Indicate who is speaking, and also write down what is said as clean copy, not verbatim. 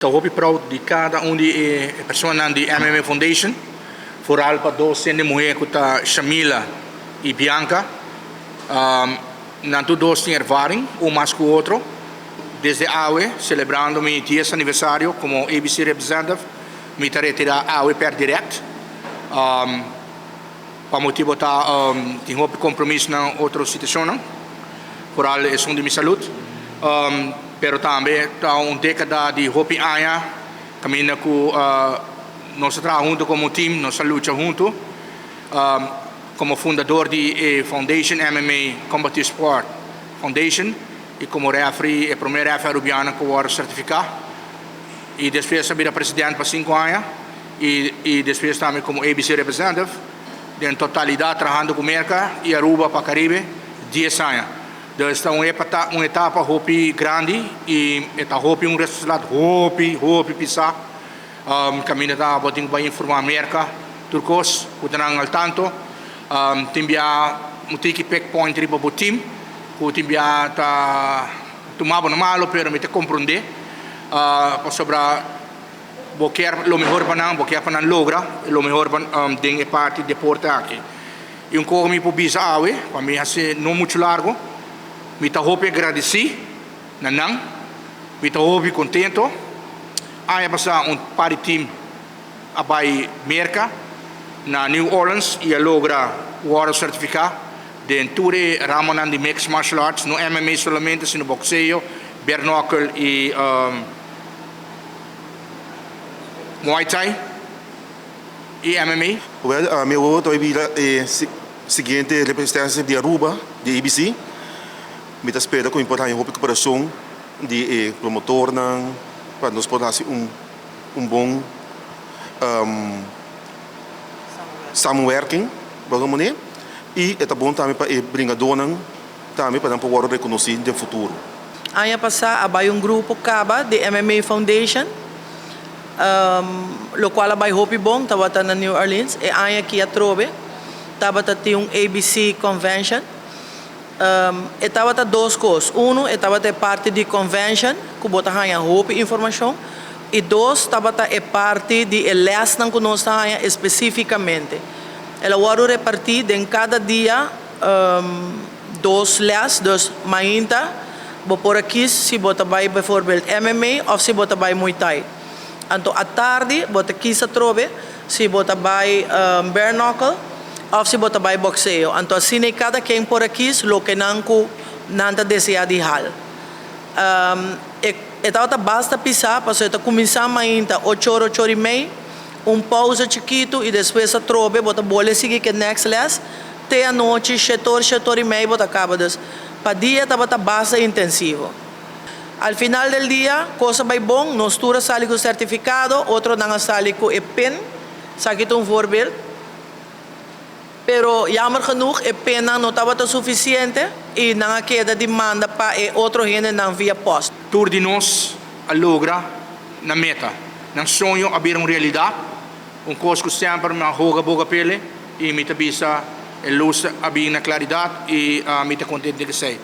Speaker 1: Ta hopi proud di cada un di e personanan di MMA Foundation, vooral pa dos hende muhe cu ta Shamila y Bianca. Nan tur dos tin ervaring, un mas cu otro. Desde awe, celebrando mi 10 aniversario como ABC representative, mi ta retira awe per direct. Pa motibo ta tin hopi compromiso na otro situacionnan, vooral esun di mi salud. Pero tambe ta un decada di hopi aña caminda cu nos a traha hunto como team, nos a lucha hunto. Como fundador di e Foundation MMA Combative Sport Foundation y como referee, e prome referee Arubiano cu word certifica. Y despues a bira president pa 5 aña y despues tambe como ABC representative. Den totalidad trahando cu Merca y Aruba pa Caribe, 10 aña. Dus ta un etapa hopi grandi y ta hopi un responsabilidad hopi, hopi pisa. Caminda ta bo tin cu bay informa Merca, tur cos, cu ta nan al tanto. Tin bia un tiki pick point riba bo team, cu tin bia ta tuma bo na malo, pero mi ta comprende. Pasobra bo kier lo mehor pa nan, bo kier pa nan logra lo mehor pa den e parti deporte aki. Y un cosa mi por bisa awe, pa mi haci no mucho largo, mi ta hopi agradeci na nan, mi ta hopi contento. Aña pasa un par di team a bay Merca na New Orleans y a logra wordo certifica den tur e ramonan di mixed martial arts, no MMA solamente, sino boxeo, bare knuckle y Muay Thai y MMA.
Speaker 2: Well, mi awor ta bira e siguiente representante di Aruba, di ABC. Mi ta spera cu mi por haya hopi cooperacion di e promotornan pa nos por haci un bon samenwerking, por manera. Y ta bon tambe pa e bringadornan tambe pa nan por wordo reconoci den futuro.
Speaker 3: Aña pasa a bay un grupo caba di MMA Foundation, locual a bay hopi bon, tabata na New Orleans. E aña aki atrobe, tabata tin un ABC Convention. E tabata dos cos. Uno, e tabata parti di convention, cu bo ta haya hopi informacion. Y dos, tabata e parti di lesnan cu nos ta haya especificamente. El a wordo reparti den cada dia dos les, dus mainta, bo por kies si bo ta bay bijvoorbeeld MMA of si bo ta bay Muay Thai. Anto atardi, bo ta kies atrobe, si bo ta bay bare knuckle of si bo ta bay boxeo. Anto asina cada ken por kies loke nan cu nan ta desea di haal. E tabata basta pisa, paso e ta cuminsa mainta 8 or, 8:30, un pausa chikito y despues atrobe, bo ta bolbe sigui cu next les, te anochi, 7 or, 7:30, bo ta caba. Dus, pa dia tabata basta intensivo. Al final del dia, cos a bay bon, nos tur a sali cu certificado, otronan a sali cu e pin, esaki ta un voorbeeld. Pero jammer genoeg, e pinnan no tabata suficiente y nan a keda di manda pa e otro hendenan via post.
Speaker 1: Tur di nos a logra nan meta. Nan soño a bira un realidad, un cos cu semper mi a hoga boga p'e y mi ta bisa e luz a bin na claridad y mi ta contento cu esey.